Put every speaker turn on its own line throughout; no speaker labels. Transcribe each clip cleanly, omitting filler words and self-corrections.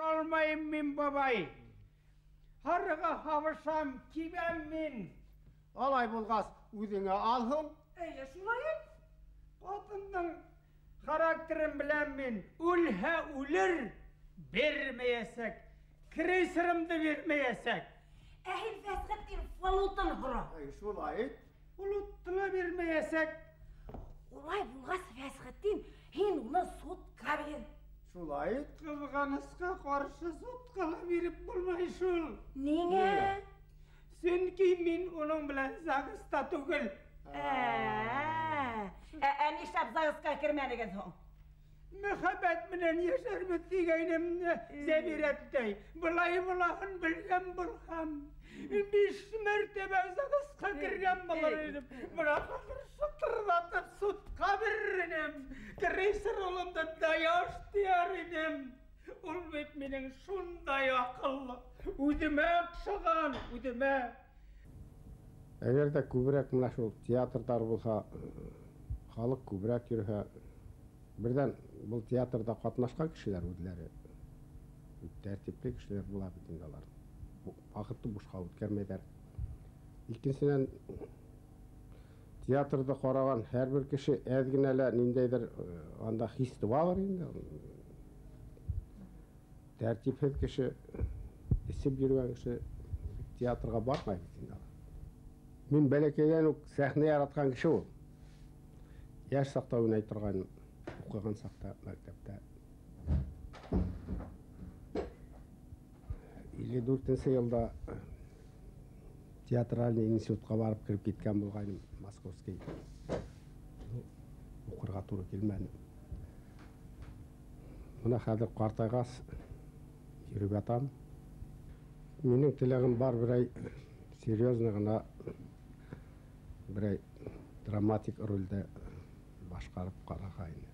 Алмайым мин, бабай. Һарыға һабышам, кибәм мин.
Алай булғас, үҙеңә ал һуң.
Әйе, шулай. Ҡатындың характерын беләм мин. Үлһә үлер, бирмәйәсәк. Крейсерымды бирмәйәсәк.
Ә һин, Фәсхетдин, флотын һора.
Әй, шулай.
Флотты ла бирмәйәсәк.
Улай булғас, Фәсхетдин, һин уны судҡа бир.
Шулай.
Ҡыҙғанысҡа ҡаршы судҡа ла биреп булмай шул.
Ниңә?
Сөнки мин уның белән ЗАГСта түгел.
Ә нишләп ЗАГСҡа кермәнегеҙ һуң?
Мөхәббәт менән йәшәрбеҙ тигәйнем, Зәбирәттәй. Былай булаһын белгән булһам, 5 мәртәбә ЗАГСҡа кергән булыр инем. Бына хәҙер шытырҙатып судҡа бирер инем. Крейсер улымды даяш тиер инем. Ул бит минең шундай аҡыллы, үҙемә оҡшаған, үҙемә.
Әгәр ҙә күберәк менә шул театрҙар булһа, халыҡ күберәк йөрөһә, берҙән был театрҙа ҡатнашҡан кешеләр үҙҙәре тәртипле кешеләр була бит инде алар. Ваҡытты бушҡа үткәрмәйҙәр. Икенсенән, театрҙы ҡараған һәр бер кеше әҙ генә лә ниндәйҙер анда хис тыуалыр инде. Тәртипһеҙ кеше, эсеп йөрөгән кеше театрға бармай бит инде алар. Мин бәләкәйҙән үк сәхнә яратҡан кеше ул. Йәш саҡта уйнай торған, уҡыған саҡта мәктәптә. 54 йылда театральный институтҡа барып кереп киткән булғайным, Московский. Уҡырға тура килмәне. Бына хәҙер ҡартайғас йөрөп ятам. Минең теләгем бар берәй серьезный ғына берәй драматик ролдә башҡарып ҡараға ине.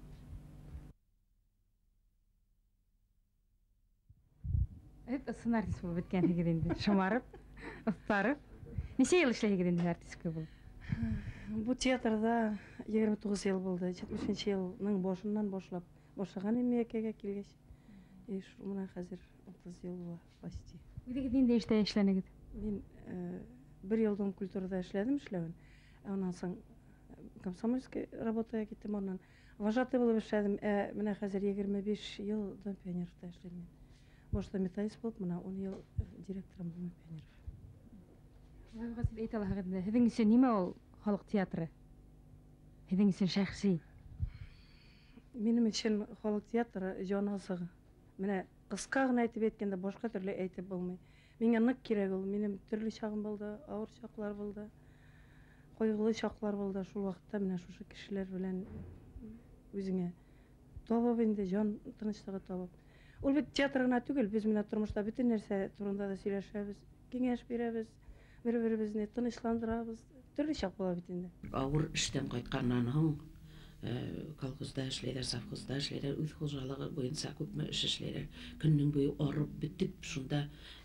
Һеҙ ысын артист булып бөткәнһегеҙ инде, шымарып, оҫтарып. Нисә йыл эшләйһегеҙ инде артистка булып?
Бу театрҙа 29 йыл булды. 70 йылның башынан башлап башлаған инем Миәкәгә килгәс. И шул менән хәҙер 30 йыл була почти.
Үҙегеҙ ниндәй эштә эшләнегеҙ?
Мин бер йыл дом культурала эшләдем эшләүен. Ә унан һуң комсомольский работая киттем, унан вожатый булып эшләдем. Ә менә хәҙер 25 йыл дом пионерҙа эшләдем. Башта методист булып, менә 10 йыл директорым дом пионеров.
Улай булғас, һеҙ әйтә алаһығыҙ инде, һеҙҙең өсөн нимә ул халыҡ театры? Һеҙҙең өсөн шәхси?
Минең өсөн халыҡ театры җан азығы. Менә ҡыҫҡа ғына әйтеп әйткәндә, башҡа төрлө әйтеп булмай. Миңә ныҡ кәрәк ул. Минең төрлө сағым булды, ауыр саҡлар булды, ҡайғылы саҡлар булды. Шул ваҡытта менә шушы кешеләр белән үҙеңә табып инде, җан тыныслығы табып. Ул бит театр ғына түгел, беҙ менә тормошта бөтөн нәрсә турында да һөйләшәбеҙ, кәңәш бирәбеҙ, бер-беребеҙне тынысландырабыҙ. Төрлө чак була бит инде.
Ауыр эштән ҡайтҡаннан һуң, колхозда эшләйҙәр, совхозда эшләйҙәр, үҙ хужалығы буйынса күпме эш эшләйҙәр. Көндөң буйы арып бөтөп, шунда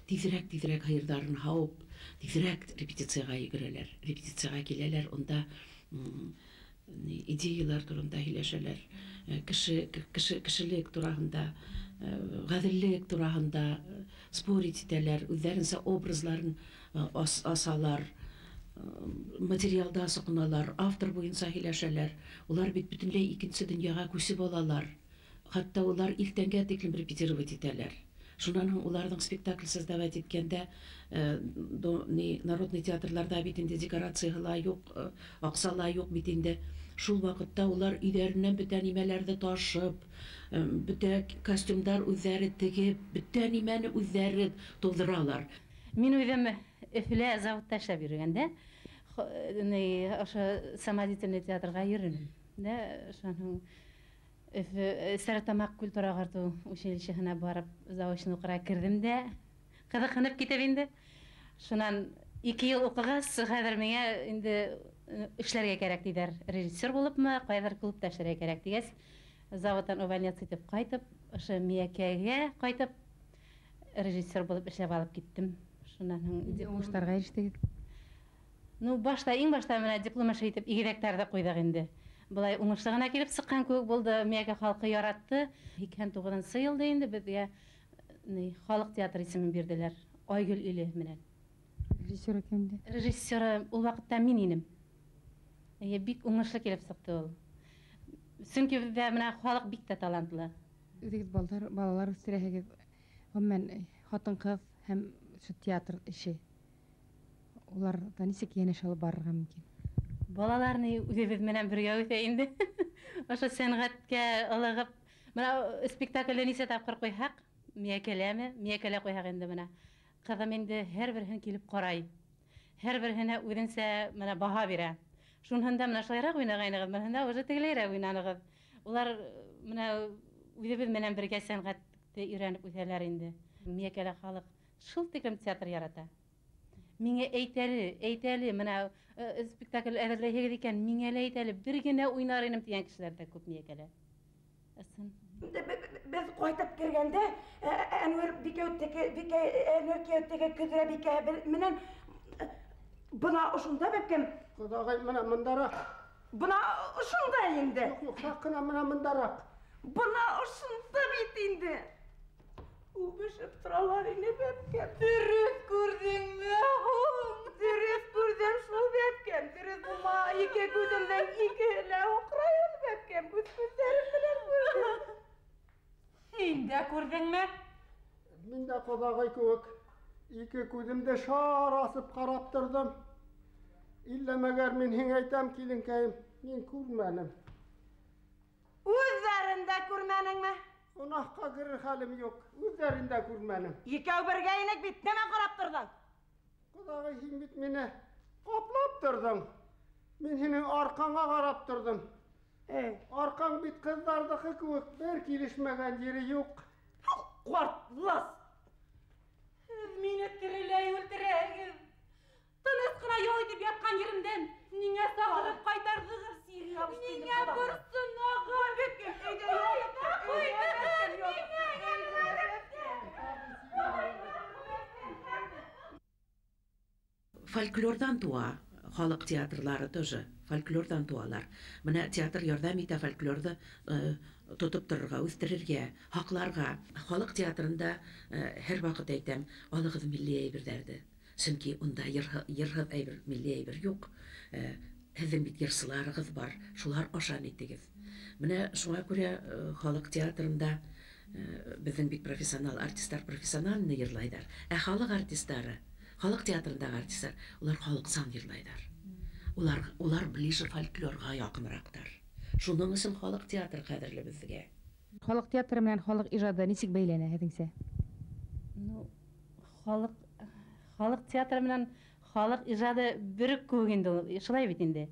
тиҙерәк-тиҙерәк һыйырҙарын һауып, тиҙерәк репетицияға йүгерәләр. Репетицияға киләләр, унда идеялар турында һөйләшәләр, кешелек тураһында, ғәҙеллек тураһында спорить итәләр, үҙҙәренсә образларын асалар, материалда соҡоналар, автор буйынса һөйләшәләр. Улар бит бөтөнләй икенсе донъяға күсеп алалар. Хатта улар иртәнгә тиклем репетировать итәләр. Шунан һуң уларҙың спектакль создавать иткәндә, народный театрларҙа бит инде декорацияһы ла юҡ, аҡса ла юҡ бит инде. Шул ваҡытта улар өйҙәренән бөтә нимәләрҙе ташып, бөтә костюмдар үҙҙәре тегеп, бөтә нимәне үҙҙәре тыуҙыралар.
Мин үҙем Өфөлә заводта эшләп йөрөгәндә, ошо самодеятельный театрға йөрөнөм. Дә, шунан һуң Өфө Стәрлетамаҡ культура ағартыу училищеһына барып заочно уҡырға керҙем дә, ҡыҙыҡһынып китеп инде. Шунан 2 йыл уҡығас, хәҙер миңә инде эшләргә кәрәк тиҙәр. Режиссер булыпмы, ҡайҙыр клубта эшләргә кәрәк тигәс, заводтан увольняться итеп ҡайтып, ошо Миәкәгә ҡайтып, режиссер булып эшләп алып киттем. Шунан һуң
Инде
диплом
уңыштарға ирештегеҙ?
Ну, башта, иң башта менә диплом эше итеп игеҙәктәрҙе ҡуйҙыҡ инде. Былай уңышлы ғына килеп сыҡҡан кеүек булды, Миәкә халҡы яратты. 89 йылда инде беҙгә Халыҡ театры исемен бирҙеләр. Айгөл Иле менән.
Режиссеры кемде?
Режиссеры ул ваҡытта мин инем. Эйе, бик уңышлы килеп сыҡты ул. Сөнки беҙҙә менә халыҡ бик тә талантлы.
Үҙегеҙ балалар үҫтерәһегеҙ. Ғөмүмән, ҡатын-ҡыҙ һәм ошо театр эше. Уларҙа нисек йәнәш алып барырға мөмкин?
Балаларны үҙебеҙ менән бергә үҫә инде. Ошо сәнғәткә ылығып, менә спектакльне нисә тапҡыр ҡуйһаҡ, миәкәләме, миәкәлә ҡуйһаҡ инде менә. Ҡыҙым инде һәр береһен килеп ҡарай. Һәр береһенә үҙенсә менә баһа бирә. Шунһында менә шулайыраҡ уйнағайнығыҙ, быныһында уже тегеләйерәк уйнанығыҙ. Улар менә үҙебеҙ менән бергә сәнғәтте өйрәнеп үҫәләр инде. Миәкәлә халыҡ шул тиклем театр ярата. Миңә әйтәле, әйтәле, менә спектакль әҙерләйһегеҙ икән, миңә лә әйтәле, бер генә уйнар инем тигән кешеләр ҙә күп миәкәлә. Ысын.
Беҙ ҡайтып кергәндә, Әнүәр бикә теге, Әнүәр кейәү теге Көҙрә бикә менән бына ошонда бәпкәм.
Ҡоҙағай, менә мындараҡ.
Бына ошонда инде.
Юҡ, юҡ, саҡ ҡына менә мындараҡ.
Бына ошонда бит инде. Үбешеп торалар ине бәпкәм. Дөрөҫ күрҙеңме һуң? Дөрөҫ күрҙем шул бәпкәм. Дөрөҫ булма, ике күҙемдән икеһе лә һуҡрайын бәпкәм. Үҙ күҙҙәрем менән күрҙем.
Һин дә күрҙеңме?
Мин дә ҡоҙағай кеүек ике күҙемде шар асып ҡарап торҙом. Иллә мәгәр мин һиңә әйтәм, киленкәйем, мин күрмәнем.
Үҙҙәрен дә күрмәнеңме?
Гонаһҡа керер хәлем юҡ, үҙҙәрен дә күрмәнем.
Икәү бергә инек бит, нимә ҡарап торҙоң?
Ҡоҙағай, һин бит мине ҡаплап торҙоң. Мин һинең арҡаңа ҡарап торҙом. Арҡаң бит ҡыҙҙарҙыҡы кеүек, бер килешмәгән ере юҡ.
Ҡартлас!
Һеҙ мине тереләй үлтерәһегеҙ. Тыныс ҡына ял итеп ятҡан еремдән ниңә саҡырып ҡайтарҙығыҙ? Ниңә борсоноғоҙ?
Фольклорҙан тыуа халыҡ театрлары тоже, фольклорҙан тыуалар. Менә театр ярҙам итә фольклорҙы тотоп торорға, үҫтерергә, һаҡларға. Халыҡ театрында һәр ваҡыт әйтәм, алығыҙ милли әйберҙәрҙе. Сөнки унда йырһыҙ әйбер, милли әйбер юҡ. Һеҙҙең бит йырсыларығыҙ бар, шулар аша итегеҙ. Менә шуңа күрә халыҡ театрында беҙҙең бит профессионал артистар профессионально йырлайҙар. Ә халыҡ артистары, халыҡ театрындағы артистар, улар халыҡсан йырлайҙар. Улар ближе фольклорға яҡыныраҡтар. Шуның өсөн халыҡ театры ҡәҙерле беҙгә.
Халыҡ театры менән халыҡ ижады нисек бәйләнә һеҙҙеңсә?
Ну, халыҡ театры менән халыҡ ижады бер үк кеүек инде ул, шулай бит инде.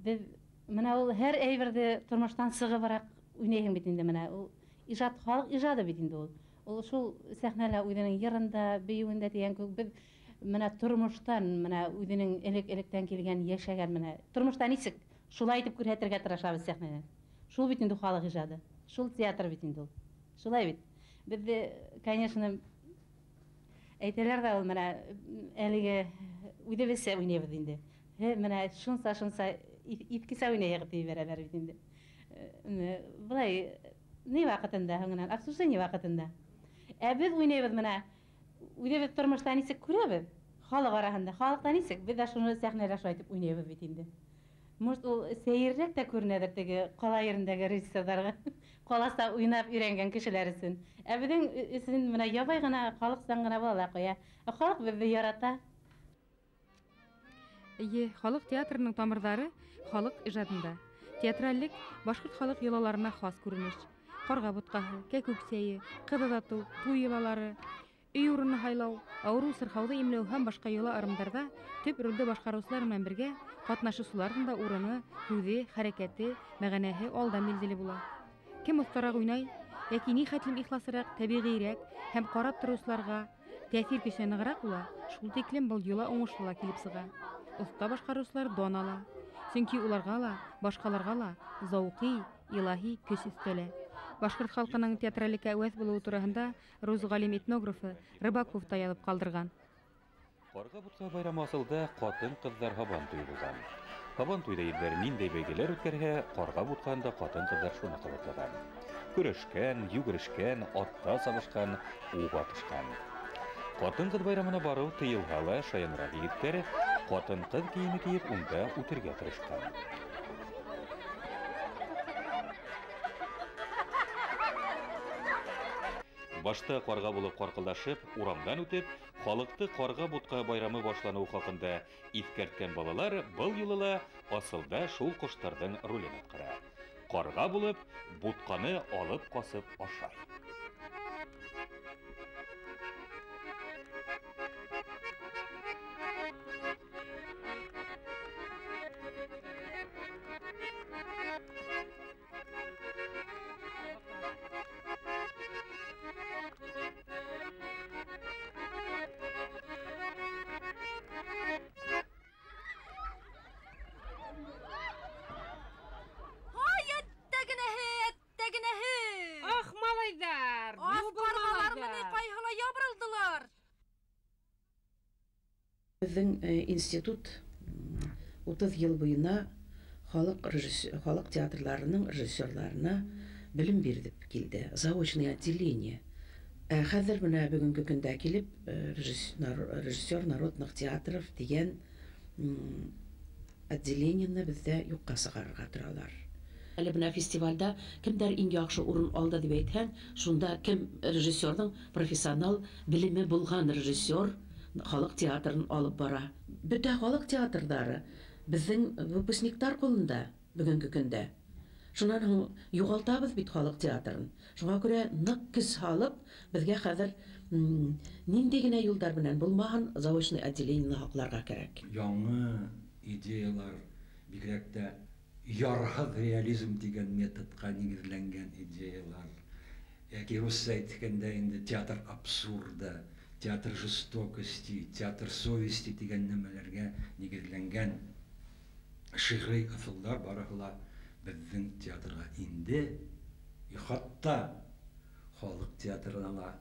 Беҙ менә ул һәр әйберҙе тормоштан сығыбыраҡ уйнайһың бит инде менә. Ул ижад, халыҡ ижады бит инде ул. Ул шул сәхнәлә үҙенең йырында, бейеүендә тигән кеүек беҙ менә тормоштан, менә үҙенең элек-электән килгән, йәшәгән менә тормошта нисек шулай итеп күрһәтергә тырышабыҙ сәхнәнән. Шул бит инде халыҡ ижады. Шул театр бит инде ул. Шулай бит. Беҙҙе, конечно, әйтәләр ҙә ул менә әлеге үҙебеҙсә уйнайбыҙ инде. Менә шунса-шунса иҫкесә уйнайһығыҙ тип ебәрәләр бит инде. Былай ни ваҡытында һуңынан, обсуждение ваҡытында. Ә беҙ уйнайбыҙ менә үҙебеҙ тормошта нисек күрәбеҙ, халыҡ араһында, халыҡта нисек, беҙ ҙә шуны сәхнәлә шулай итеп уйнайбыҙ бит инде. Может, ул сәйерерәк тә күренәҙер теге ҡала ерендәге режиссерҙарға, ҡаласа уйнап өйрәнгән кешеләр өсөн. Ә беҙҙең өсөн менә ябай ғына, халыҡсан ғына була ла ҡуя. Ә халыҡ беҙҙе ярата.
Эйе, халыҡ театрының тамырҙары халыҡ ижадында. Театраллек башҡорт халыҡ йолаларына хас күренеш. Ҡарға бутҡаһы, кәкүк сәйе, ҡыҙ оҙатыу, туй йолалары, өй урыны һайлау, ауырыу сырхауҙы имләү һәм башҡа йола ырымдарҙа төп ролде башҡарыусылар менән бергә ҡатнашыусыларҙың да урыны, һүҙе, хәрәкәте, мәғәнәһе алдан билдәле була. Кем оҫтараҡ уйнай, йәки ни хәтлем ихласыраҡ, тәбиғийерәк һәм ҡарап тороусыларға тәьҫир көсө нығыраҡ була, шул тиклем был йола уңышлы ла килеп сыға. Оҫта башҡарыусылар дан ала, сөнки уларға ла, башҡаларға ла зауҡи, илаһи көс өҫтәлә. Башҡорт халҡының театраллеккә әүәҫ булыуы тураһында рус ғалим этнографы Рыбаков та яҙып ҡалдырған.
Ҡарға бутҡа байрамы асылда ҡатын-ҡыҙҙар һабан туйы булған. Һабан туйҙа ирҙәр ниндәй бәйгеләр үткәрһә, ҡарға бутҡанда ҡатын-ҡыҙҙар шуны ҡабатлаған. Көрәшкән, йүгерешкән, атта сабышҡан, уҡ атышҡан. Ҡатын-ҡыҙ байрамына барыу тыйылһа ла, шаяныраҡ егеттәр ҡатын-ҡыҙ кейеме кейеп унда үтергә тырышҡан. Башта ҡарға булып ҡарҡылдашып, урамдан үтеп, халыҡты ҡарға бутҡа байрамы башланыуы хаҡында иҫкәрткән балалар был юлы ла асылда шул ҡоштарҙың ролен атҡара. Ҡарға булып, бутҡаны алып ҡасып ашай.
Беҙҙең институт 30 йыл буйына халыҡ театрларының режиссерларына белем биреп килде. Заочное отделение. Ә хәҙер менә бөгөнгө көндә килеп режиссер народных театров тигән отделениены беҙҙә юҡҡа сығарырға торалар. Әле бына фестивальдә кемдәр иң яҡшы урын алды тип әйтһәң, шунда кем режиссерҙың профессионал белеме булған режиссер халыҡ театрын алып бара. Бөтә халыҡ театрҙары беҙҙең выпускниктар ҡулында бөгөнгө көндә. Шунан һуң юғалтабыҙ бит халыҡ театрын. Шуңа күрә ныҡ көс һалып, беҙгә хәҙер ниндәй генә юлдар менән булмаһын, заочный отделениены һаҡларға кәрәк.
Яңы идеялар, бигерәк тә ярһыҙ реализм тигән методҡа нигеҙләнгән идеялар. Йәки русса әйткәндә инде театр абсурда, театр жестокости, театр совести тигән нәмәләргә нигеҙләнгән шиғри ысулдар барыһы ла беҙҙең театрға инде, хатта халыҡ театрына ла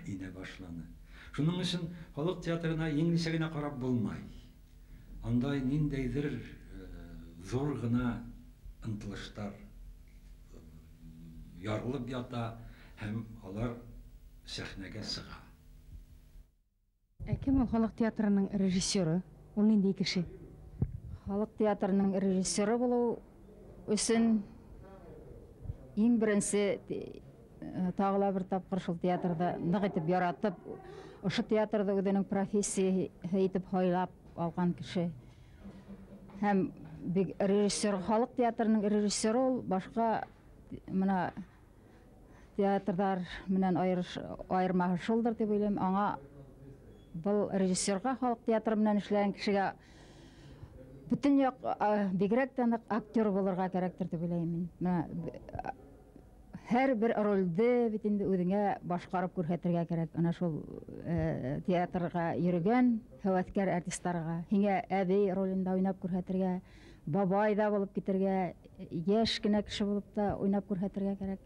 инә башланы. Шуның өсөн халыҡ театрына еңелсә генә ҡарап булмай. Анда ниндәйҙер ҙур ғына ынтылыштар ярылып ята һәм алар сәхнәгә сыға.
Ә кем ул халыҡ театрының режиссеры? Ул ниндәй кеше?
Халыҡ театрының режиссеры булыу өсөн иң беренсе тағы ла бер тапҡыр шул театрҙы ныҡ итеп яратып, ошо театрҙы үҙенең профессияһы итеп һайлап алған кеше. Һәм режиссер, халыҡ театрының режиссеры ул башҡа мына театрҙар менән айырмаһы шулдыр тип уйлайым. Аңа был режиссерға, халыҡ театры менән эшләгән кешегә бөтөн яҡ бигерәк тә ныҡ актер булырға кәрәктер тип уйлайым мин. Мына һәр бер ролде бит инде үҙеңә башҡарып күрһәтергә кәрәк. Ана шул театрға йөрөгән һәүәҫкәр артистарға һиңә әбей ролендә уйнап күрһәтергә, бабай ҙа булып китергә, йәш кенә кеше булып та уйнап күрһәтергә кәрәк.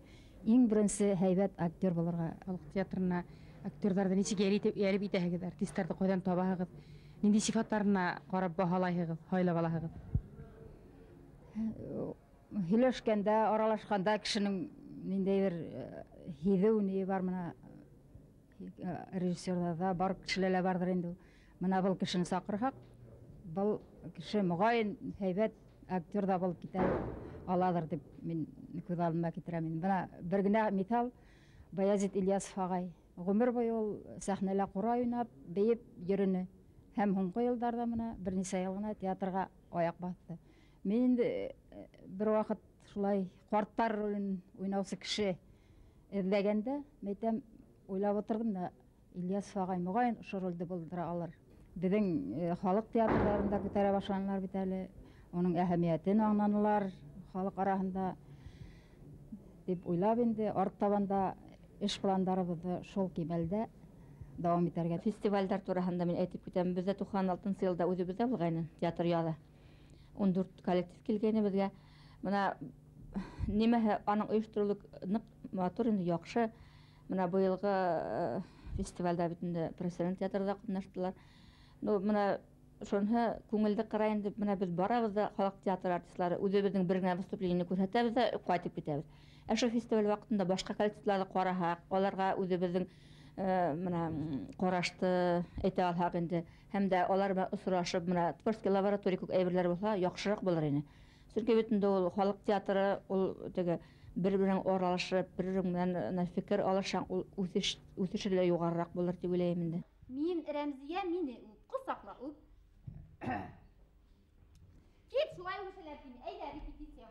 Иң беренсе һәйбәт актер булырға.
Халыҡ театрына актерҙарҙы нисек йәлеп итәһегеҙ, артистарҙы ҡайҙан табаһығыҙ, ниндәй сифаттарына ҡарап баһалайһығыҙ, һайлап алаһығыҙ?
Һөйләшкәндә, аралашҡанда кешенең ниндәйҙер һиҙеү ни бар, мына режиссерҙарҙа бар, кешелә лә барҙыр инде. Мына был кешене саҡырһаҡ, был кеше моғайын һәйбәт актер ҙа булып китә алалыр тип мин күҙ алдыма килтерәм. Бына бер генә миҫал: Баязит Ильясов ағай ғүмер буйы ул сәхнәлә ҡурай уйнап, бейеп йөрөнө. Һәм һуңғы йылдарҙа мына бер нисә йыл ғына театрға аяҡ баҫты. Мин инде бер ваҡыт шулай ҡарттар ролен уйнаусы кеше эҙләгәндә, мәйтәм, уйлап ултырҙым да, Ильясов ағай моғайын ошо ролде булдыра алыр. Беҙҙең халыҡ театрҙарында күтәрә башланылар бит әле, уның әһәмиәтен аңланылар халыҡ араһында тип уйлап инде артабан да эш пландарыбыҙҙы шул кимәлдә дауам итәргә.
Фестивалдәр тураһында мин әйтеп китәм. Беҙҙә 96 йылда үҙебеҙҙә булғайны театр яҙы. 14 коллектив килгәйне беҙгә. Мына нимәһе аның ойошторолоу ныҡ матур инде, яҡшы. Мына быйылғы фестивалдә бит инде профессиональ театрҙа ҡатнаштылар. Ну, мына шуныһы күңелде ҡара инде. Мына беҙ барабыҙ да халыҡ театр артистлары үҙебеҙҙең бер генә выступлениены күрһәтәбеҙ ҙә ҡайтып китәбеҙ. Ә шул фестиваль ваҡытында башҡа коллективларҙы ҡараһаҡ, аларға үҙебеҙҙең мына ҡарашты әйтә алһаҡ инде, һәм дә алар менән осрашып, мына творческий лаборатория күк әйберләр булһа, яҡшыраҡ булыр ине. Сөнки бит инде ул халыҡ театры, ул теге бер-берең аралашып, бер-берең менән фекер алышһаң, ул үҫеше лә юғарыраҡ булыр тип уйлайым инде.
Мин Рәмзиә, мине үп, ҡосаҡла үп. Кит, шулай үҫәләр тине. Әйҙә, репетиция.